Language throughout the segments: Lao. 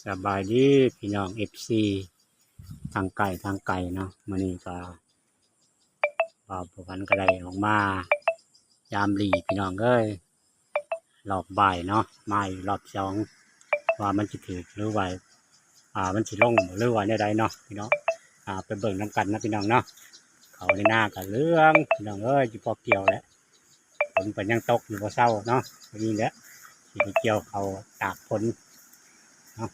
ສະບາຍດີພີ່ນ້ອງ ເອັຟຊີ ທາງໃກ້ທາງໄກເນາະ. ມື້ນີ້ກໍ ບ່າວຜູ້ພັນກໍໄດ້ອອກມາຍາມຫຼີ່ພີ່ນ້ອງເອີຍ ຮອບບ່າຍເນາະ ມາອີກຮອບສອງ ວ່າມັນຊິຖືກ ຫຼືວ່າ ອ່າ ມັນຊິລົງ ຫຼືວ່າແນວໃດເນາະພີ່ນ້ອງ. ອ່າ ໄປເບິ່ງນຳກັນນະພີ່ນ້ອງເນາະ. ເຂົ້າໃນນາກໍເຫຼືອງພີ່ນ້ອງເອີຍ ຢູ່ພໍກ່ຽວແຫຼະ ຝົນກໍຍັງຕົກຢູ່ບໍ່ເຊົາເນາະ. ນີ້ແຫຼະ ຊິໄປກ່ຽວເຂົ້າຕາກຝົນເນາະ.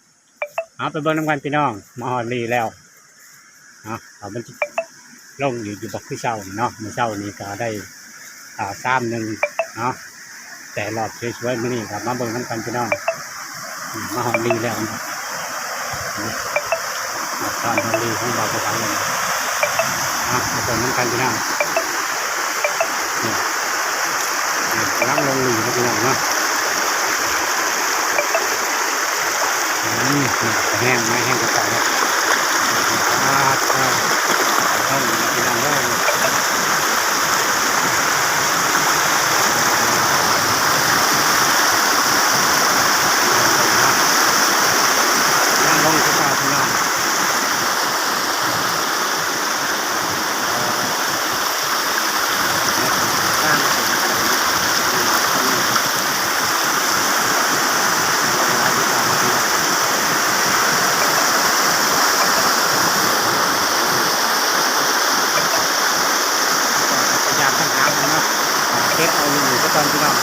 ເອົາ ໄປເບິ່ງນຳກັນພີ່ນ້ອງ ມາຮອດຫຼີ່ແລ້ວເນາະ ວ່າມັນຊິລົງອີກຢູ່ບໍ່ຄືເຊົ້ານີ້ເນາະ. ມື້ເຊົ້ານີ້ກໍໄດ້ ອ່າ ຊາມໜຶ່ງເນາະ ແຕ່ຮອບສວຍໆ. ມື້ນີ້ກໍມາເບິ່ງນຳກັນພີ່ນ້ອງ ນີ້ມາຮອດຫຼີ່ແລ້ວເນາະ. ນີ້ ຕອນຮອດຫຼີ່ຂອງບ່າວຜູ້ພັນເລີຍ ເອົາ ມາເບິ່ງນຳກັນພີ່ນ້ອງ. ນີ້ ນີ້ກຳລັງລົງຫຼີ່ເນາະພີ່ນ້ອງເນາະ. ອືມ ນີ້ແຮງ ມາແຮງກວ່າເກົ່າແລ້ວ. ປາດ ເອີ ເອີ ພີ່ນ້ອງເອີຍ ກຳລັງລົງຄືເກົ່າພີ່ນ້ອງ. ພະຍາຍາມຫາເບິ່ງເນາະ ເກັບເອົາຢູ່ ຢູ່ຊະກ່ອນພີ່ນ້ອງ.